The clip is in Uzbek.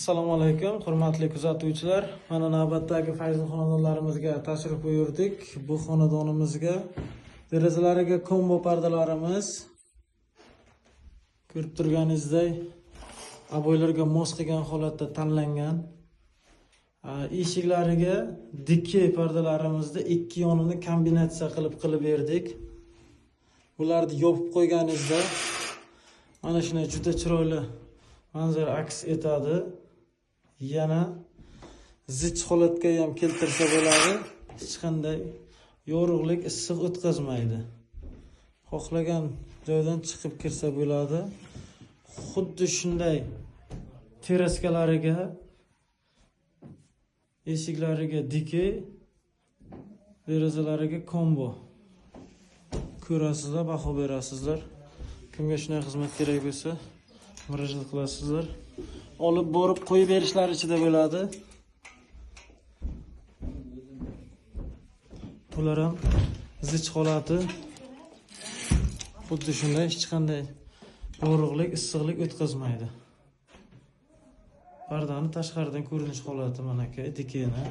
Assalomu alaykum, hurmatli kuzatuvchilar. Mana navbatdagi fayzli xonadonlarimizga tashrif buyurdik. Bu xonadonimizga derazalariga kombo pardalarimiz ko'rib turganingizdek oboylarga mos qilgan holatda tanlangan. Eshiklariga dikki pardalarimizni ikki yonini kombinatsiya qilib berdik. Bularni yopib qo'yganingizda mana shunday juda chiroyli manzara aks etadi. Yana zich holatga ham keltirsa bo'ladi. Hech qanday yorug'lik, issiq o'tkazmaydi. Xohlagan joydan chiqib kirsa bo'ladi. Xuddi shunday teraskalariga, eshiklariga diki, derazalariga kombo. Ko'rasizlar, baho berasizlar. Kimga shunday xizmat kerak bo'lsa, murojaat qilasizlar. Olib borib qo'yib berishlar ichida bo'ladi. Bular ham zich holati. Xuddi shunday hech qanday yorug'lik, issiqlik o'tkazmaydi. Pardani tashqaridan ko'rinish holati mana aka, dikini.